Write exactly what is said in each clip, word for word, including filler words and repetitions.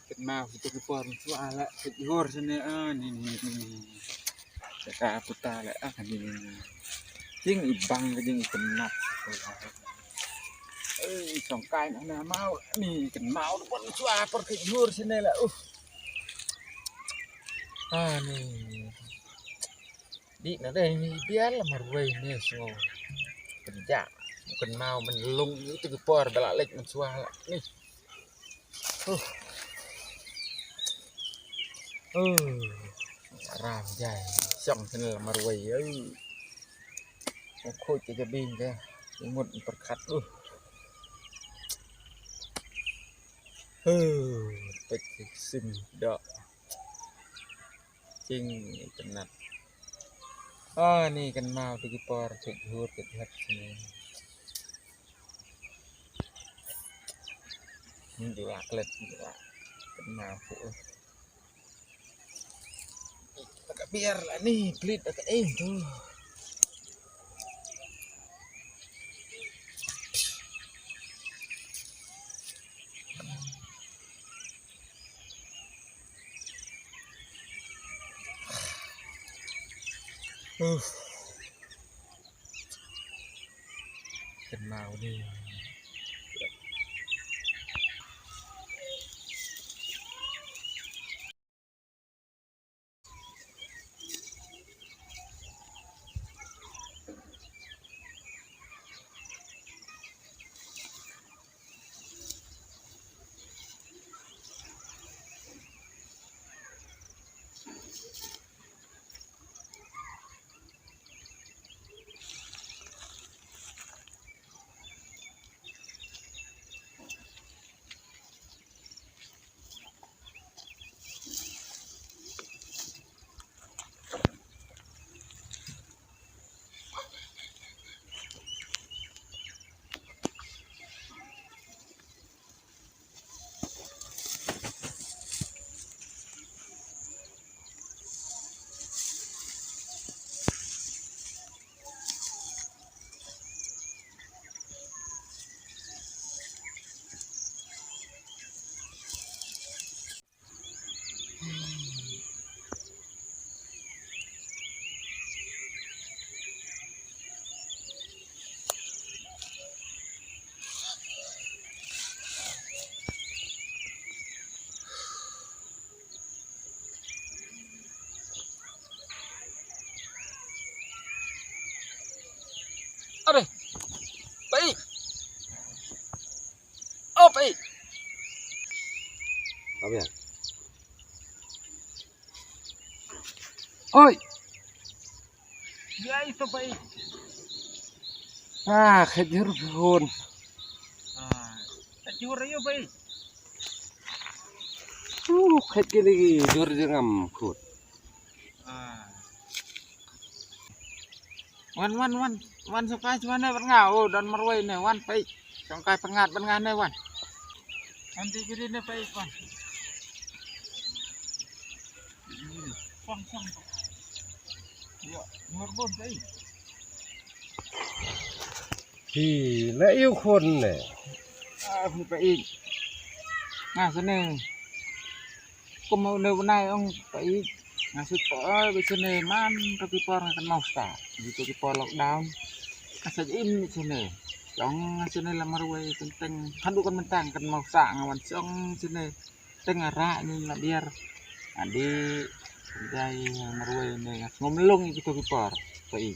Kynmaw kito ki por mynshuwa la, kit jhur shane, ah, ni, ni, ni, ni. Ka puta la, ah, ni, ni, ni. Jing i bang ka jing i kynmat. Ei, song kai na, na maw, ni kynmaw tu por mynshuwa por kit jhur shane la, uh. Ah, ni. Dih na dei ni biar la marwei ni sngew. Kynjah. Kynmaw mynlung ni tu ki por ba la leit mynshuwa la ni. Huh. Huh. Ram jai. Shong shen la marwei. Huh. Khuid ka jabing ka. Imut pyrkhat. Uh. Huh. Pek sim dak. Jing itynnat. Ah, ni kynmaw tu ki por, kit jhur, kit jhur shane. Ni ju la klet, ju la kynmaw tu. Ka biar la ni, plit ka em tu. Uf. Kynmaw ni. Are. Pai. Oh, Pai. Apa ya? Oi. Ya, itu, Pai. Ah, khet jhur khun. Ah, khet jhur ayo, Pai. Uh, khet kini ki jhur jingam khun. Ah. Wan, wan, wan. Wan, shongkai shwa ne bad nga. Oh, don marwei ne. Wan, Pai. Shongkai pyngngad bad nga ne, wan. Wan, ti kiri ne, Pai, wan. Pang, pang, pang. Yo, nomor bun, Pai. Hi, la ïu khun ne. Ah, Pai. Nga sene. Kum une u nai ong Pai, nga shu poi ba shane man to ki por nga kynmaw sah. Kito ki por lockdown. Nga sa im shane. Shong nga shane la marwei teng teng. Haduh kan mynta nga kynmaw sah nga wan shong shane. Teng nga rah ni la biar. Adi jai marwei ne nga sngewmlung kito ki por. Pai.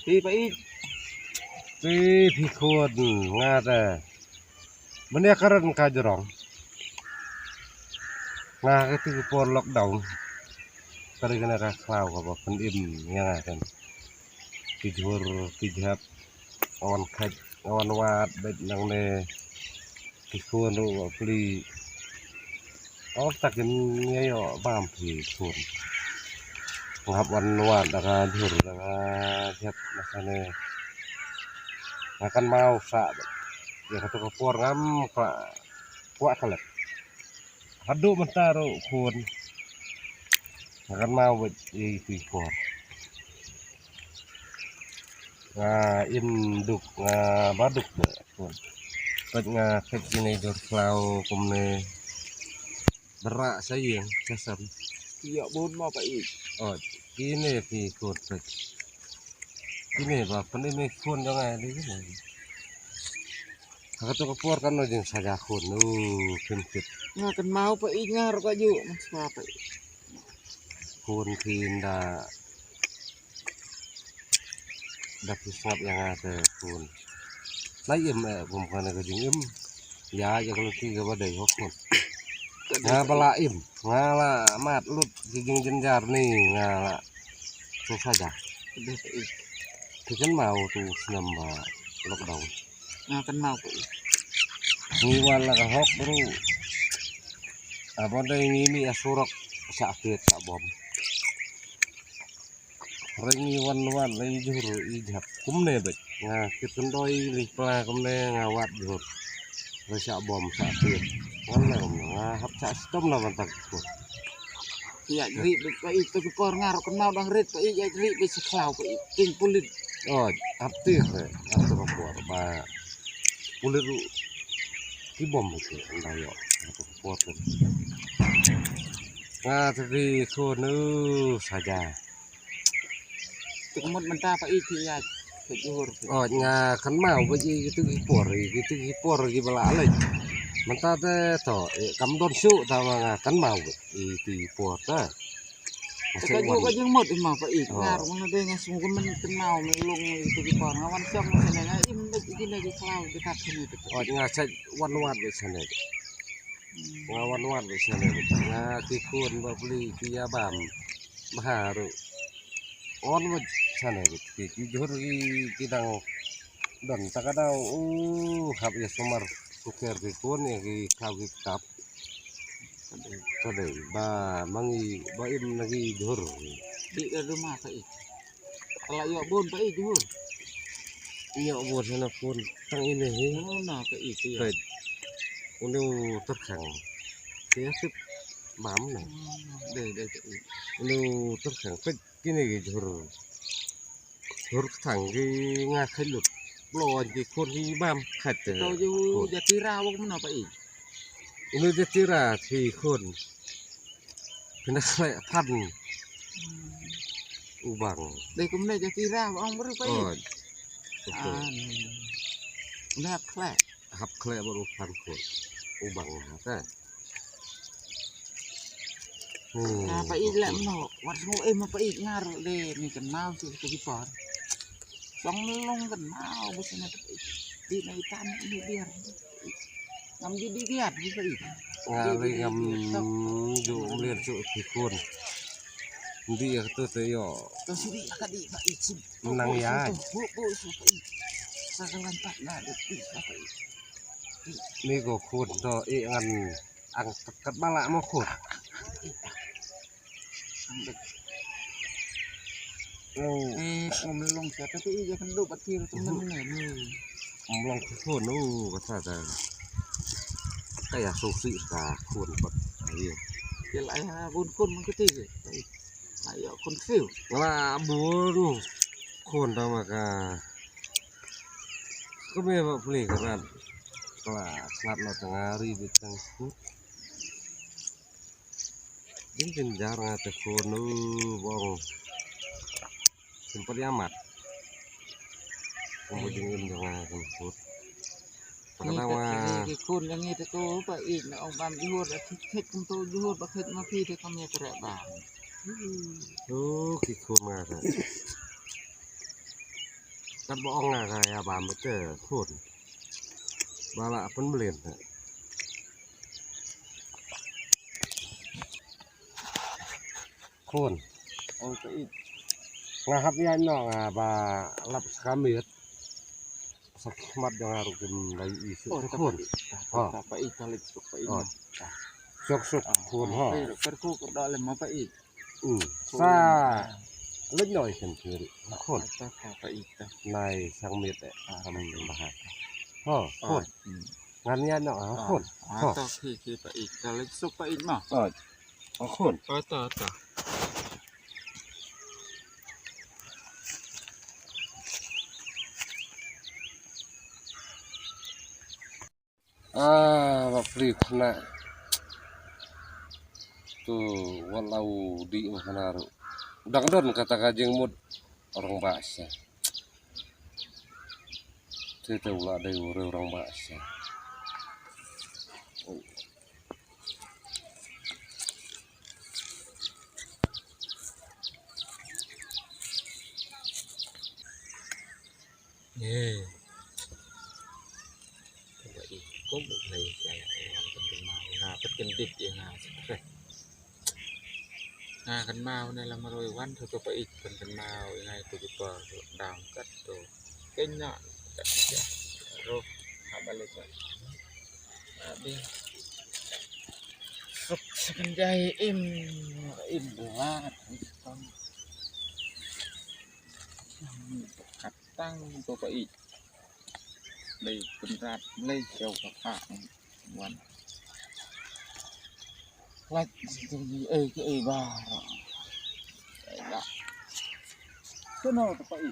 Pi Pai. Pi phi khun nga te. Mynne ka ran ka jrong. Nga kati ki por lockdown. Ka ri kane ka khlaw kaba pynim ïa nga kan. Ki jhur ki jhep. Nga wan kheit, nga wan wad beit nangne. Ki khun ruh ba pli. Ong ta kin ïa ïoh bam phi khun. Nga hap wan wad da ka jhur da ka jhep na kane. Nga kynmaw sah beit. Ïa kato ka por ngam kwah, kwah klet. Haduh mynta ruh khun. Nga kynmaw beit ïa ki por. Nga im duk, nga ba duk beit khun. Peit nga peit kine jhur khlaw kumne. Ba rah sha ïing sha sem. Ïa bun ma pa i. Oh, kine phi khun peit. Kine ba pynïaid khun jong nga dei kine. Ha kato ka por kan ym jingsaja khun. Oh, phin peit. Nga kynmaw pa i nga ruh ka ju man sngap pa i. Khun phin da Da phi sngap ïa nga te khun. Lai im eh kum kane ka jingim. Ïa ïa ka lynti kaba dei hok khun. Nga ba la im. Nga la mad lut ki jingjynjar ni nga la. Susah ja. Phi kynmaw tu snem ba lockdown. Nga kynmaw ko. Ngi wan la ka hok ruh. Aba dei ngi mih ïa surok sa tiet sa bom. Hynrei ngi wan wad la i jhur i jhap kumne beit. Nga kit kyndoi li pla kumne nga wad jhur. Hynrei sa bom sa tiet. Wan la kumne nga hap sa stom la ban tak jhur. Ïa jri beit pa i tu ki por nga ruh kynmaw dang rit pa i ïa jri beit sa khlaw pa i. King pulit. Oh, hap tiet eh. Hap tu ka por ba pulit ruh ki bom beit eh. Ynda ïoh. Hap tu ka por tu. Nga te ri khun u saja. Te ka mut mynta pa i ki ïa ka jhur. Oh, nga kynmaw ba i kitu ki por, i kitu ki por ki ba la leit. Mynta te to, eh, kam don shuh ta ma nga kynmaw ba i kitu ki por ta. Te ka jhur ka jingmut i ma pa i. Oh. Nga ruh nga dei nga sum ka men kynmaw me long i kitu ki por. Nga wan shong ma sene nga im beit i kine ki khlaw ki tat sene te. Oh, nga sa wan wan beit sene. Nga wan wan beit sene. Nga ki khun ba pli ki ïa bam. Bha ruh. Wan beit sene beit ki ki jhur ki ki dang don ta ka daw. U hap ïa sumar suker ki khun ïa ki khaw ki tap. Ka dei ba mangi ba im na ki jhur. Di ka duma ka i. Ka la ïoh bun pa i jhur. Ïoh bun hana pun tang ine hi. Unu na pa i ti. Peit. Unu tyrkhang. Ti sip bam na. Dei dei pa i. Unu tyrkhang peit kine ki jhur. Jhur ktang ki nga khait lut. Blon ki khun ki bam khait te. To ju jati ra wok mena pa i. Unu jati ra ki khun. Kena khlek phan. U bang. Dei kumne jati ra ong bru pa i. Oh. Ah, ni. Kumne hap khlek. Hap khlek baru phan khun. U bang ha ta. Hmm. Na pa i lek mno. Wat sngew eh ma pa i ngar le ni kynmaw si tu ki por. Song long kynmaw bus na pa i. Di na itan ni biar. Ngam di di giat di ka i. Nga le ngam ju mlien su ki khun. Ndi ya tu te yo. To sidi ka di ka i sim. Nang ya. Bu bu su ka i. Sa ka lampat na de pi ka i. Ni ko khun to i ngan ang kat bala mo khun. Ang de. Oh. Eh, ngam long sa ta i ya kan do batir tu nang ne ni. Ngam long khun, oh, kata ta. Kaya susi ka khun pat. Ayo. Kila ya bun khun mengketi. Ayo khun fiu. Ngala bun khun ta ma ka. Kame ba pli ka rat. Kala klat la tengari bitang khun. Jin jin jar nga te khun u bong. Kin pat ïa mat. Kum ba jingim jong nga kan put. Pakala wa. Ki khun jong ngi te ko pa i na ong bam jhur, khit khit kum to jhur ba khit ma phi te kam ïa treh bam. Oh, ki khun nga te. Kat ba ong nga ka ïa bam te khun. Ba la pynmlien te. Khun. Ong ka i. Nga hap ïa no nga ba lap sa ka miet. Sa ki khmat jong nga ruh kim dei i suk. Oh, ta khun. Pa i, ta, ta, ta pa i, ta leit suk pa i. Oh. Suk suk khun ha. Kyrkhu ka da lem ma pa i. Hmm. Sa leit noi kan kiri. Khun. Ta, ta, ta pa i ta. Nai sang miet eh. Kam bahar. Ha, khun. Hmm. Ngan ïa no ha, khun. Ha. Ta ki ki pa i, ta leit suk pa i ma. Oh. Oh, khun. Oh, ta, ta. Ah, bapli khana. Tu, wat la u dih u khana ruh. Dang don kata ka jingmut orang bahasa. Te te u la dei u re orang bahasa. Ye. Ba i kum u hlei ïa la wan pynmau nga pat kyndit ïa nga stre. Nga kynmaw ne la marwei wan tu tu pa i pynmau ïa nga tu ki por dang kat tu. Kynna kat ïa. Roh ha ba le kat. Abi. Suk second jai im im blat. Kat tang tu pa i. Lei pynrat lei siaw ka ka wan. Lait siti ei ke ei bar. Ei la. Keno tu pa i.